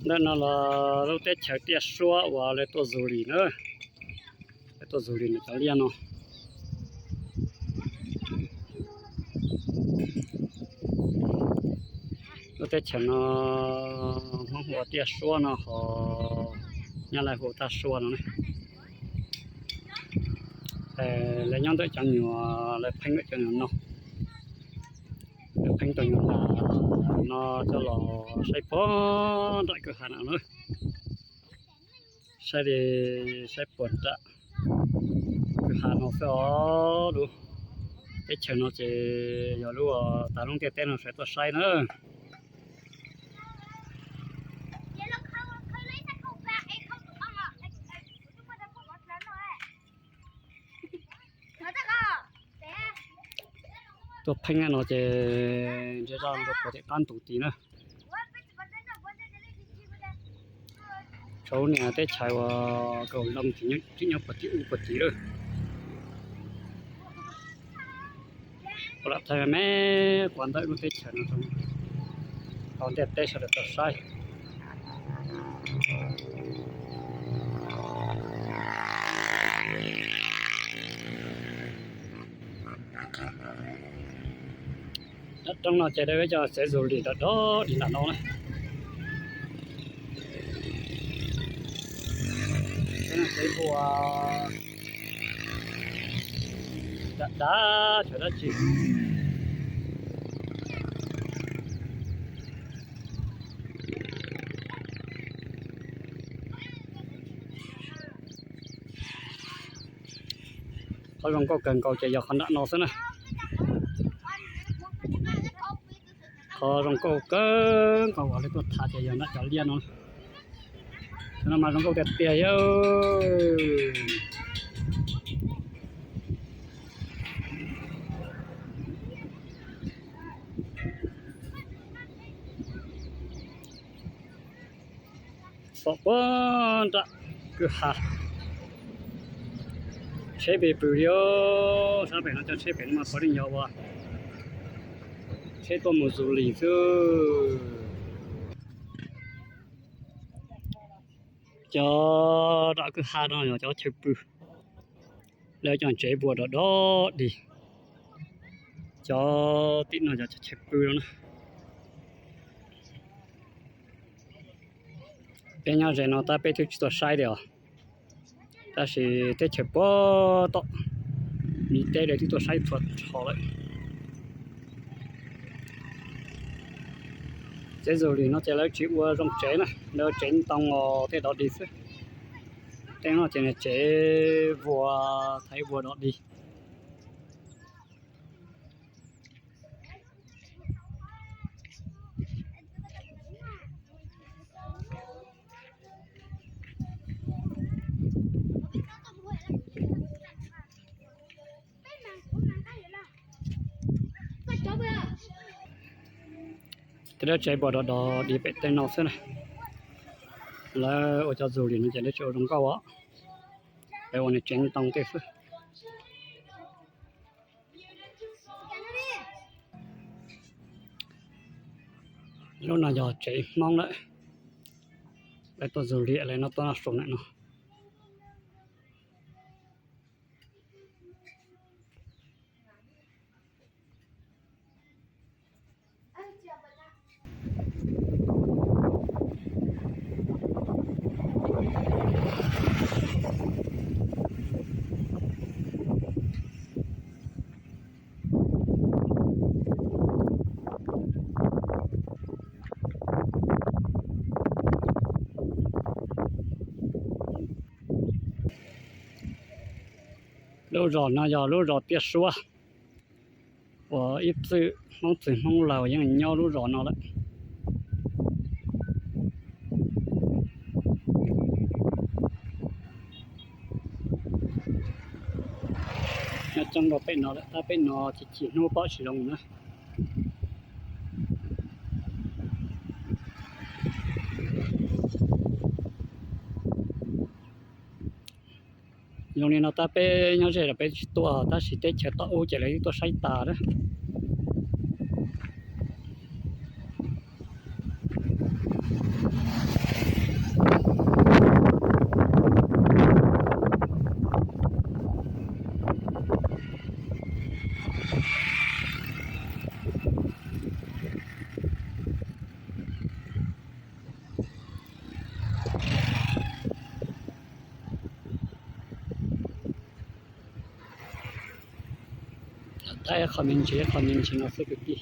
Ntawm no los lub teb chaws Tiaj Suab uas lawv tuaj zus lis na, lawv tuaj zus lis no cov liaj no. Lub teb chaws no Hmoob hu ua Tiaj Suab no ho Nyab Laj hu ua Taj Suab no ne. Lawv nyob ntawm cov nyuag, lawv pheej ntawm cov nyuag no, lawv pheej tau nyuag no coj los saib puag nram kwj ha no na. Saib li, saib puag nram kwj ha no xwb os. Lub teb chaws no ces yog lub tas lub ntiaj teb no sawv tuaj saib na. Tuaj pheej no ces ntshe zoj rau puag tim qab ntus tid na. Tsaus niag teb chaws uas kaum loo tsis nyob puag tim ub puag tim lawm. Ua lam thaij me quas ntawm lub teb chaws no rau ntiaj teb sawv daws tau saib. Nram roob no ces lawv cov tsev zus lis dov dov dim nram no na. Tsev npua dav dav, tsev dab tsi. Qhov zoo nkauj kawg nkaus ces yog qhov nram no xwb na. Qhov zoo nkauj kawg nkaus uas lawv tuaj tham ces yog nram cov liaj no. Cov no mas zoo nkauj tiag tiag yog. Pom puag nram kwj ha, tsheb pes pwg li os. Sab pem no cov tsheb pem no mas puav leej yog ua tsheb tuaj mus zus lis xwb. Cov nram kwj ha no yog cov chaw pw, lawv cov tsev npua dov dov dig. Cov tim no yog cov chaw pw no na. Peb nyob ze no tab peb twb tsis tuaj saib li os, tab sis teb chaws puag tom mi teb lawv twb tuaj saib txhua txhua lawm. Tsev zus lis no ces lawv tsis ua zoo tsev na, lawv tsev ntoo os tej dov dig xwb. Tej no ces tsev vuas, thaiv vuas dov dig. Tej lub tsev npua dov dov dig pem tej no xwb na. Lawv ua cov zus lis no ces lawv tsis ua zoo nkauj os, lawv ua nws tsev ntoo tej xwb. Lub no yog tsev Hmoob lawm, lawv tuaj zus lis lawv no tuaj noj su ntawm no. Lub zos no yog lub zos Tiaj Suab uas ib txwm Hmoob txwv Hmoob laus yeej nyob lub zos no lawm. Nyob coob rau pem no lawm, tab pem no chim chim hnub pom tsis zoo na. Zoo li no tab peb nyob ze los peb tsis tuaj, tab sis teb chaws tom ub ces lawv twb tuaj saib tas lawm. Tab ib qho me ntsis ib qho me ntsis no xwb kwv tij.